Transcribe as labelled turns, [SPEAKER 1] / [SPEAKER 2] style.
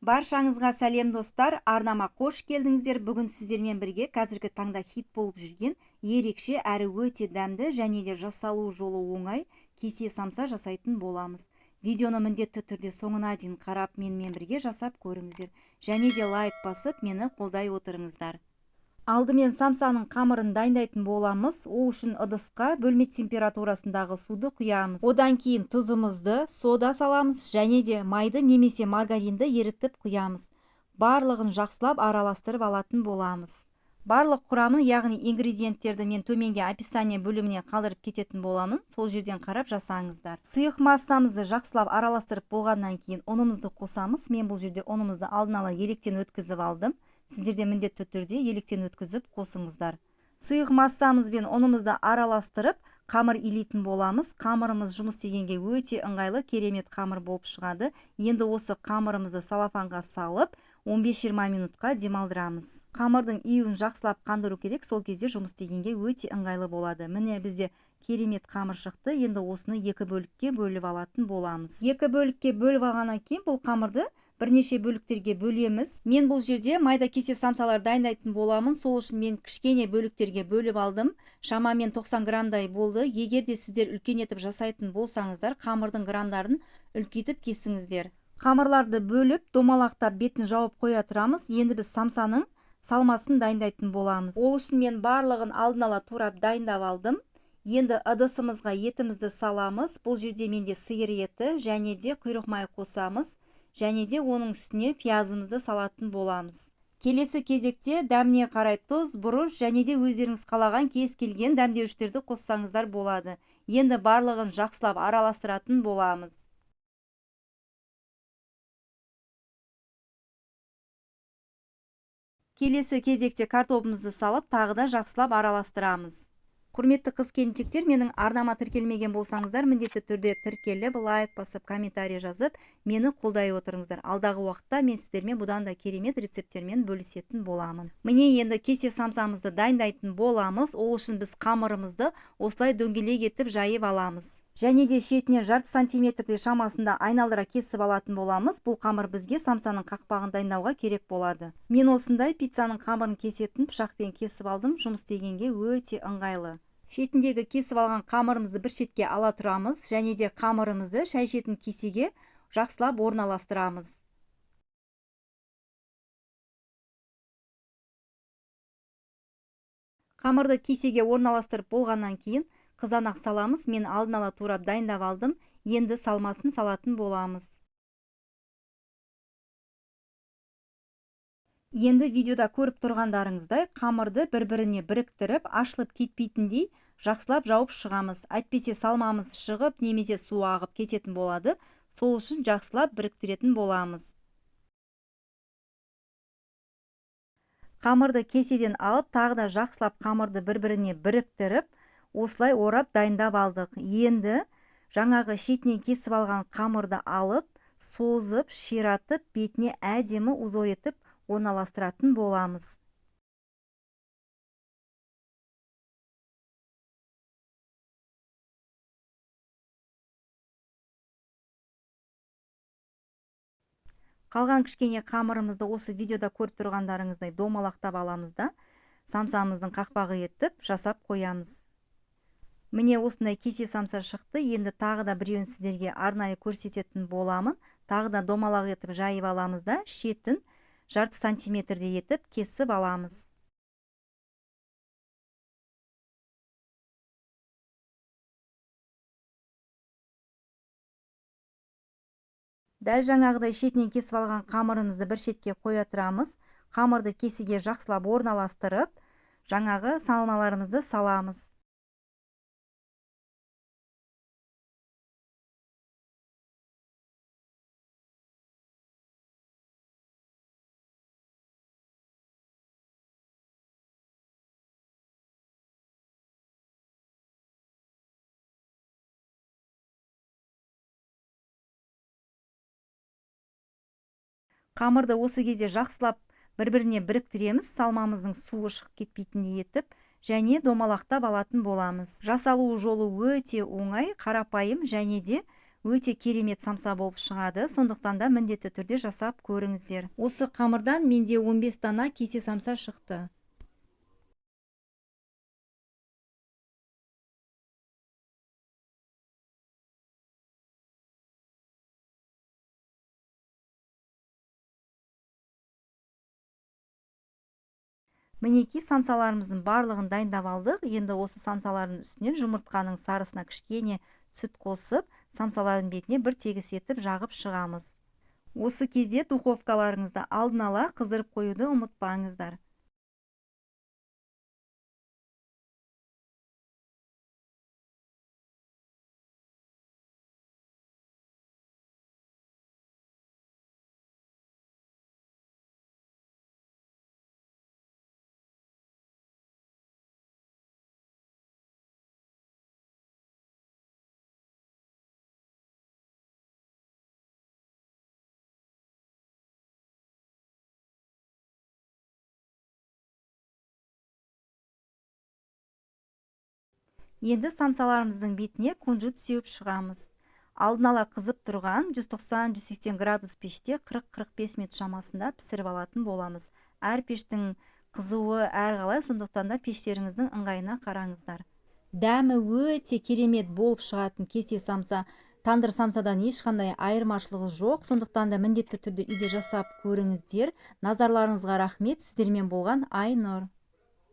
[SPEAKER 1] Баршаңызға сәлем достар, арнама қош келдіңіздер. Бүгін сіздермен бірге қазіргі таңда хит болып жүрген ерекше әрі өте дәмді және де жасалу жолы оңай кесе самса жасайтын боламыз. Видеоны міндетті түрде соңына дейін қарап, менімен бірге жасап көріңіздер. Және де лайк басып, мені қолдай отырыңыздар. Алдымен самсаның қамырын дайындайтын боламыз. Ол үшін ыдысқа бөлме температурасындағы суды құямыз. Одан кейін тұзымызды, сода саламыз және де майды немесе маргаринді ерітіп құямыз. Барлығын жақсылап араластырып алатын боламыз. Барлық құрамын, яғни ингредиенттерді мен төменге описание бөліміне қалдырып кететін боламын. Сол жерден қарап жасаңыздар. Сұйық массамызды жақсылап араластырып болғаннан кейін ұнымызды қосамыз. Мен бұл жерде ұнымызды алдын ала електен өткізіп алдым. Сіздер де міндетті түрде електен өткізіп қосыңыздар. Сұйық массамыз бен ұнымызды араластырып, қамыр илейтін боламыз. Қамырымыз жұмыс істегенге өте ыңғайлы, керемет қамыр болып шығады. Енді осы қамырымызды салафанға салып, 15-20 минутқа демалдырамыз. Қамырдың июін жақсылап қандыру керек, сол кезде жұмыс істегенге өте ыңғайлы болады. Міне бізде керемет қамыр шықты. Енді осыны екі бөлікке бөліп алатын боламыз. Екі бөлікке бөліп алғаннан кейін бұл қамырды бірнеше бөліктерге бөлеміз. Мен бұл жерде майда кесе самсалар дайындайтын боламын. Сол үшін мен кішкене бөліктерге бөліп алдым. Шамамен 90 граммдай болды. Егер де сіздер үлкен етіп жасайтын болсаңыздар, қамырдың грамдарын үлкейтіп кесіңіздер. Қамырларды бөліп, домалақтап бетін жауып қоя тұрамыз. Енді біз самсаның салмасын дайындайтын боламыз. Ол үшін мен барлығын алдын ала турап дайындап алдым. Енді ыдысымызға етімізді саламыз. Бұл жерде менде сиыр еті және де құйрық май қосамыз. Және де оның үстіне пиязымызды салатын боламыз. Келесі кезекте дәміне қарай тұз, бұрыш және де өздеріңіз қалаған кез келген дәмдеуіштерді қоссаңыздар болады. Енді барлығын жақсылап араластыратын боламыз. Келесі кезекте картобымызды салып, тағы да жақсылап араластырамыз. Құрметті қыз-келіншектер, менің арнама тіркелмеген болсаңыздар, міндетті түрде тіркеліп, лайк басып, комментарий жазып, мені қолдай отырыңыздар. Алдағы уақытта мен сіздермен бұдан да керемет рецепттермен бөлісетін боламын. Міне енді кесе самсамызды дайындайтын боламыз. Ол үшін біз қамырымызды осылай дөңгелек етіп жайып аламыз. Және де шетіне жарты сантиметрдей шамасында айналдыра кесіп алатын боламыз. Бұл қамыр бізге самсаның қақпағын дайындауға керек болады. Мен осындай пиццаның қамырын кесетін пышақпен кесіп алдым. Жұмыс істегенге өте ыңғайлы. Шетіндегі кесіп алған қамырымызды бір шетке ала тұрамыз және де қамырымызды шай ішетін кесеге жақсылап орналастырамыз. Қамырды кесеге орналастырып болғаннан кейін қызанақ саламыз. Мен алдын ала турап дайындап алдым. Енді салмасын салатын боламыз. Енді видеода көріп тұрғандарыңыздай қамырды бір-біріне біріктіріп, ашылып кетпейтіндей жақсылап жауып шығамыз. Әйтпесе салмамыз шығып немесе су ағып кететін болады. Сол үшін жақсылап біріктіретін боламыз. Қамырды кеседен алып, тағы да жақсылап қамырды бір-біріне біріктіріп, осылай орап дайындап алдық. Енді жаңағы шетінен кесіп алған қамырды алып, созып, ширатып, бетіне әдемі узор етіп орналастыратын боламыз. Қалған кішкене қамырымызды осы видеода көріп тұрғандарыңыздай домалақтап аламыз да, самсамыздың қақпағы етіп жасап қоямыз. Міне осындай кесе самса шықты. Енді тағы да біреуін сіздерге арнайы көрсететін боламын. Тағы да домалақ етіп жайып аламыз да, шетін жарты сантиметрдей етіп кесіп аламыз. Дәл жаңағыдай шетінен кесіп алған қамырымызды бір шетке қоя тұрамыз. Қамырды кесеге жақсылап орналастырып, жаңағы салмаларымызды саламыз. Қамырды осы кезде жақсылап бір-біріне біріктіреміз, салмамыздың суы шығып кетпейтіндей етіп, және домалақтап алатын боламыз. Жасалу жолы өте оңай, қарапайым және де Өте керемет самса болып шығады, сондықтан да міндетті түрде жасап көріңіздер. Осы қамырдан менде 15 дана кесе самса шықты. Мінекей, самсаларымыздың барлығын дайындап алдық. Енді осы самсалардың үстінен жұмыртқаның сарысына кішкене сүт қосып, самсалардың бетіне бір тегіс етіп жағып шығамыз. Осы кезде духовкаларыңызды алдын ала қыздырып қоюды ұмытпаңыздар. Енді самсаларымыздың бетіне кунжут сеуіп шығамыз. Алдын ала қызып тұрған 190-180 градус пеште 40-45 минут шамасында пісіріп алатын боламыз. Әр пештің қызуы әрқалай, сондықтан да пештеріңіздің ыңғайына қараңыздар. Дәмі өте керемет болып шығатын кесе самса, тандыр самсадан ешқандай айырмашылығы жоқ, сондықтан да міндетті түрде үйде жасап көріңіздер. Назарларыңызға рахмет. Сіздермен болған Айнұр.